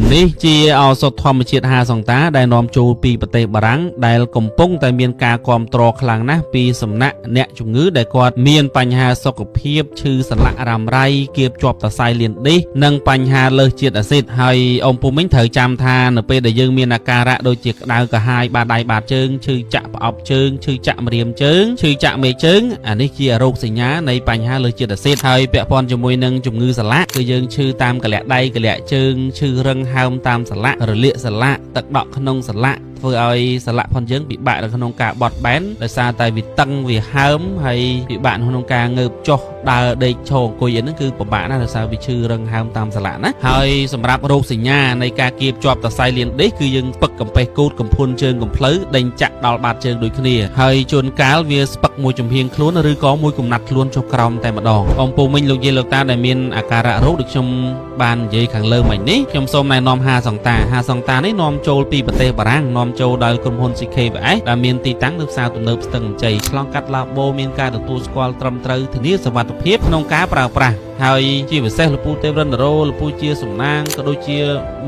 នេះជាឱសថធម្មជាតិហាសង្តាដែលនាំចូលពីប្រទេសបារាំងដែលកំពុងតែមានការគាំទ្រខ្លាំងណាស់ពីសំណាក់អ្នកជំងឺដែលគាត់មានបញ្ហាសុខភាពឈឺសន្លាក់រ៉ាំរ៉ៃគៀបជាប់សរសៃលៀនឌីសនិងបញ្ហាលើសជាតិអាស៊ីតហើយអ៊ំពូមីងត្រូវចាំថានៅពេលដែលយើងមានអាការៈដូចជាក្តៅក្រហាយបាតដៃបាតជើងឈឺចាក់ប្រអប់ជើងឈឺចាក់ម្រាមជើងឈឺចាក់មេជើងអានេះជារោគសញ្ញានៃបញ្ហាលើសជាតិអាស៊ីតហើយពាក់ព័ន្ធជាមួយនឹងជំងឺសន្លាក់គឺយើងឈឺតាមកលាក់ដៃកលាក់ជើងឈឺរឹងហើមតាមសន្លាក់រលាកសន្លាក់ទឹកដក់ក្នុងសន្លាក់ធ្វើឲ្យសន្លាក់ផងយើងពិបាកនៅក្នុងការបត់បែនដោយសារតែវាតឹងវាហើមហើយពិបាកនៅក្នុងការងើបចុះដើរដេកឈរអង្គុយអីហ្នឹងគឺពិបាកណាស់ដោយសារវាឈឺរឹងហើមតាមសន្លាក់ណាហើយសម្រាប់រោគសញ្ញានៃការគៀបជាប់សរសៃលៀនឌីសគឺយើងពឹកកំពេះគូតកំភួនជើងកំភ្លៅដេញចាក់ដល់បាតជើងដូចគ្នាហើយជួនកាលវាស្ពឹកមួយចំហៀងខ្លួនឬក៏មួយកំណាត់ខ្លួនចុះក្រោមតែម្ដងអំពូមីងលោកយាយលោកតាដែលមានអាការៈរោគដូចខ្ញុំបាននិយាយខាងលើមិញនេះខ្ញុំសូមណែនាំហាសង្តាហាសង្តានេះនាំចូលពីប្រទេសបារាំងនាំចូលដោយក្រុមហ៊ុន CKVS ដែលមានទីតាំងនៅផ្សារទំនើបស្ទឹងជ័យឆ្លងកាត់ឡាបូមានការទទួលស្គាល់ត្រឹមត្រូវធានាសុវត្ថិភាពក្នុងការប្រើប្រាស់ហើយជាពិសេសលោកពូទេវរិន្ទរោលោកពូជាសំណាងក៏ដូចជា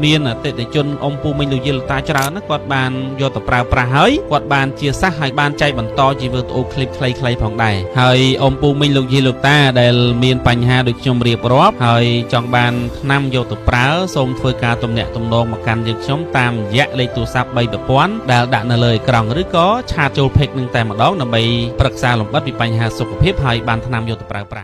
មានអតិថិជនអ៊ំពូមីងលោកយាយលោកតាច្រើនណាស់គាត់បានយកទៅប្រើប្រាស់ហើយគាត់បានជាសះហើយបានចែកបន្តជាវីដេអូឃ្លីបខ្លីៗផងដែរហើយអ៊ំពូមីងលោកយាយលោកតាដែលមានបញ្ហាដូចខ្ញុំរៀបរាប់ហើយចង់បានថ្នាំយកទៅប្រើសូមធ្វើការទំនាក់ទំនងមកកាន់យើងខ្ញុំតាមរយៈលេខទូរស័ព្ទ3ប្រព័ន្ធដែលដាក់នៅលើអេក្រង់ឬក៏chat ចូល page នឹងតែម្ដងដើម្បីប្រឹក្សាលម្អិតពីបញ្ហាសុខភាពហើយបានថ្នាំយកទៅប្រើប្រាស់។